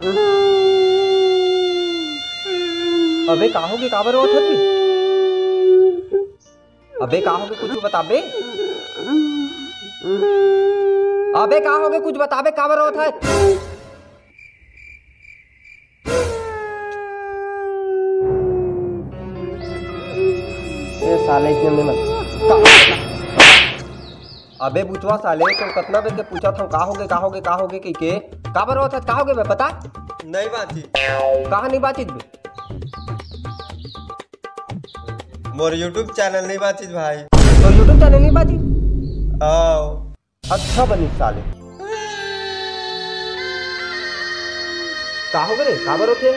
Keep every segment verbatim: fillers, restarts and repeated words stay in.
अबे का होगे, काबर रोवत हस? अबे का होगे, कुछ बताबे? अबे का होगे, कुछ बताबे, काबर रोवत हस? ए साले, इसने मत। अबे बुचवा साले, तो कतना बेर के पूछत हंव, का होगे, का होगे, का होगे कहिके? काबर रोवत हस, का होगे बे, बता। नहीं बांचिस। कहाँ नहीं बांचिस बे? मोर YouTube चैनल नहीं बांचिस भाई। तोर YouTube चैनल नहीं बांचिस? हाँ। अच्छा बनिस साले। का होगे रे? काबर रोथे?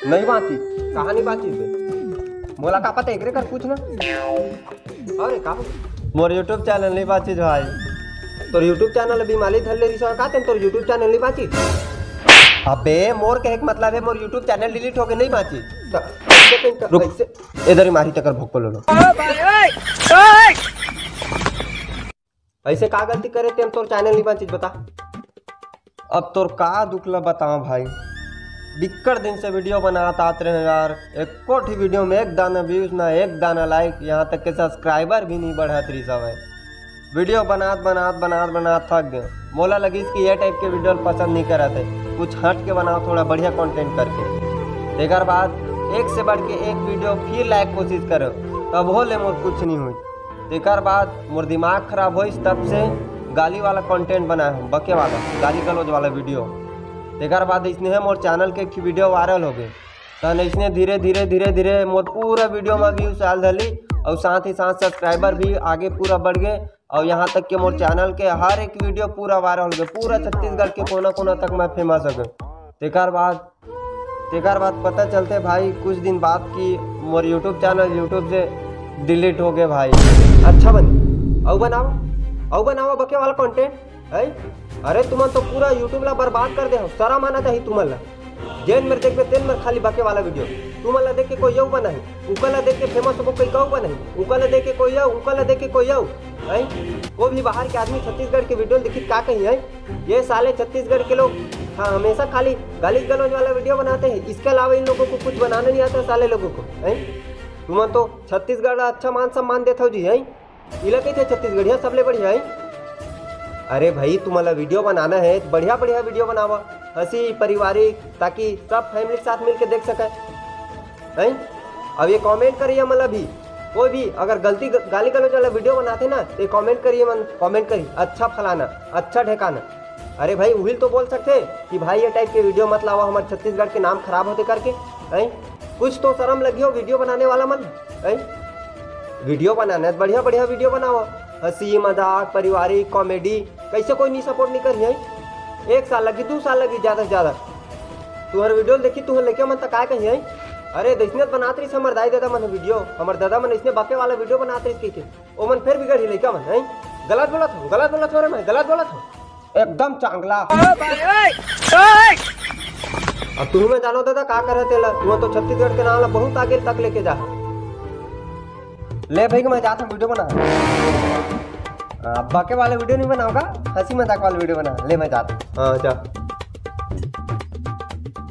नहीं बांचिस। कहाँ नहीं बांचिस बे? मोला का पता, एकरे कर पूछ ना। अरे का होगे? मोर YouTube चैनल नहीं बांचिस भाई। तोर YouTube चैनल अभी माली धर ले रिसो का, तेन तोर YouTube चैनल नहीं बांचिस? अबे मोर कहे के मतलब है मोर YouTube चैनल डिलीट होगे, नहीं बांचिस। त-, रुक। ऐसे, ऐसे, इधर ही मारी तकर भोक लो। ऐसे का गलती करे तेन तोर चैनल नहीं बांचिस, बता। अब तोर का दुख ला बताओ भाई, बिक्कट दिन से वीडियो बनात आत रहे यार, एको ठी वीडियो में एक दाना व्यूज ना, एक दाना लाइक, यहाँ तक के सब्सक्राइबर भी नहीं बढ़त रहिस हवय। वीडियो बनात बनात बनात बनात थक गए। मोला लगिस कि ये टाइप के वीडियो पसंद नहीं करत है, कुछ हट के बनाओ, थोड़ा बढ़िया कंटेंट करके। तेकर बाद एक से बढ़ के एक वीडियो फिर लाए के कोशिश करो, तब हो ले मोर कुछ नहीं हुई। तेकर बाद मोर दिमाग खराब होइस, तब से गाली वाला कंटेंट बनाए हूँ, बके वाला, गाली गलौज वाला वीडियो। तेकर बाद इसने है मोर चैनल के एक वीडियो वायरल हो गए। तहन इसने धीरे धीरे धीरे धीरे मोर पूरा वीडियो में व्यूज आल धली, और साथ ही साथ सब्सक्राइबर भी आगे पूरा बढ़ गए, और यहाँ तक कि मोर चैनल के हर एक वीडियो पूरा वायरल हो गए, पूरा छत्तीसगढ़ के कोना कोना तक मैं फेमस हो गए। तेकर बाद तेकर बाद पता चलते भाई कुछ दिन बाद कि मोर YouTube चैनल YouTube से डिलीट हो गए भाई। अच्छा बनी, अउ बनाओ, अउ बनाओ बके वाला कंटेंट है। अरे तुमन तो पूरा YouTube ला बर्बाद कर दे हो, शरम आना चाहिए तुमन ला। जेन मेर देखबे तेन मेर खाली बके वाला वीडियो। तुमन ला देख के कोई यऊ बनाही, उकर ला देख के फेमस होबो कोई कऊ बनाही, उकर ला देख के कोई यऊ, उकर ला देख के कोई यऊ। हैं? कोई भी बाहर के आदमी छत्तीसगढ़ के वीडियो देखी का कही है? ये साले छत्तीसगढ़ के लोग, हाँ, हमेशा खाली गाली गलौज वाला वीडियो बनाते हैं, इसके अलावा इन लोगों को कुछ बनाना नहीं आता साले लोगों को, हैं? तुमन तो छत्तीसगढ़ ला अच्छा मान सम्मान देत हो जी, हैं? इला कहिथे छत्तीसगढ़िया सबले बढ़िया, हैं? अरे भाई, तुमन ला वीडियो बनाना है तो बढ़िया बढ़िया वीडियो बनावा, हंसी पारिवारिक, ताकि सब फैमिली के साथ मिलके देख सके, हैं? अब ये कमेंट करिए, मतलब भी कोई भी अगर गलती ग-, गाली गलौज वाला वीडियो बनाते ना, तो ये कमेंट करिए, मन कमेंट करी, अच्छा फलाना, अच्छा ढेकाना। अरे भाई, उहिल तो बोल सकते कि भाई ये टाइप के वीडियो मत लावा, हमारे छत्तीसगढ़ के नाम खराब होते करके, हैं? कुछ तो शर्म लगी हो वीडियो बनाने वाला मन, हैं? वीडियो बनाना है, बढ़िया बढ़िया वीडियो बनावा, हंसी मजाक, पारिवारिक, कॉमेडी, कैसे कोई नहीं सपोर्ट नहीं करी है? एक साल लगी, दो साल लगी, ज्यादा से ज्यादा। तुहर वीडियो देखी, तुहर लइका मन त काय कही, हैं? अरे, दइसने त बनात रहिस हमर दाई ददा मन वीडियो, हमर ददा मन अइसने बके वाला वीडियो बनात रहिस कहिके। ओमन फेर बिगड़ही लइका मन, हैं? गलत बोलत हो, गलत बोलत हो रे, मैं गलत बोलत हो। एकदम चांगला। अब तुहू में जानो ददा का करे तेला, तुहू तो छत्तीसगढ़ के नाम ला बहुत आगे तक लेके जा। ले भाई, मैं जात हूँ वीडियो बना। हाँ, बके वाले वीडियो नहीं बनाऊंगा, हंसी मजाक वाले वीडियो बना। ले, मैं जात हूँ। हाँ, जा।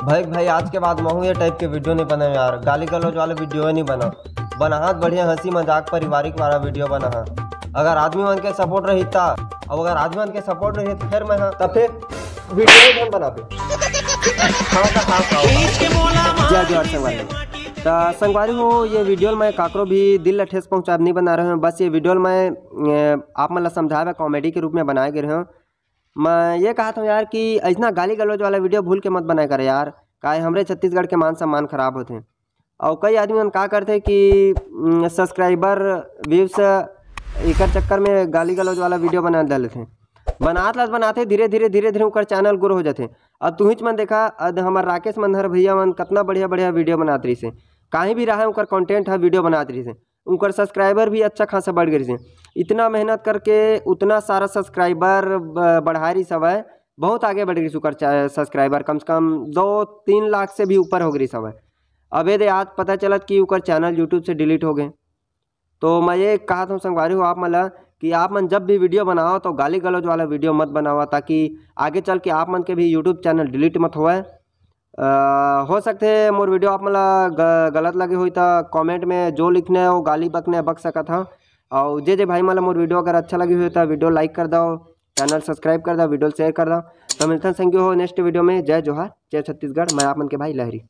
भाई, भाई, आज के बाद महू ये टाइप के वीडियो नहीं बनाऊँ यार, गाली गलौज वाले वीडियो नहीं बनाऊँ। बनाहत बढ़िया हंसी मजाक पारिवारिक वाला वीडियो बनाहत। अगर आदमी मन के सपोर्ट रही ता, अब अगर आदमी मन के सपोर्ट रही तो फिर मैं हाँ, तब फिर वीडियो नहीं बनाबे। हाँ, हाँ, हाँ, हाँ। जय जोहार संगवारी। त संगवारी हो, ये वीडियो ल मैं काकरो भी दिल ला ठेस पहुँचाए नहीं बना रहे हूँ, बस ये वीडियो ल मैं, ए, आप मन ला समझाए बर कॉमेडी के रूप में बनाए गए हूँ। मैं ये कहत हूँ यार कि ऐसना गाली गलौज वाला वीडियो भूल के मत बनाए कर यार, काहे हमरे छत्तीसगढ़ के मान सम्मान खराब होथे। और कई आदमी मन का करथे कि, उम, सब्सक्राइबर, व्यूज, एकर चक्कर में गाली गलौज वाला वीडियो बना डालथे। बनात ला बनाथे, धीरे धीरे धीरे धीरे ओकर चैनल ग्रो हो जाथे। अब तुहिच मन देखा, अद हमर राकेश मंधर भैया मन कतना बढ़िया बढ़िया वीडियो बनात रहिसे, कहीं भी रहे ओकर कंटेंट ह वीडियो बनात रहिसे, ओकर सब्सक्राइबर भी अच्छा खासा बढ़ गए रहिसे। इतना मेहनत करके उतना सारा सब्सक्राइबर ब-, बढ़ाए रहिस हवय, बहुत आगे बढ़ गइस ओकर चा-, सब्सक्राइबर कम से कम दो तीन लाख से भी ऊपर हो गइस हवय। अबे दे आज पता चलत कि ओकर चैनल YouTube से डिलीट हो गए। तो मैं ये कहत हूँ संगवारी हो आप मन ला कि आप मन जब भी वीडियो बनाओ तो गाली गलौज वाला वीडियो मत बनावा, ताकि आगे चल के आप मन के भी YouTube चैनल डिलीट मत होवय। अ, हो सकथे मोर वीडियो आप मन ला ग-, गलत लगे होही, त कमेंट में जो लिखना है, वो गाली बकना है, बक सकत हव। और जे जे भाई मन ला मोर वीडियो अगर अच्छा लगे होही, त वीडियो लाइक कर दव, चैनल सब्सक्राइब कर दव, वीडियो शेयर कर दव। तो मिलथन संगी हो नेक्स्ट वीडियो में। जय जोहार, जय छत्तीसगढ़, मैं आप मन के भाई लहरी।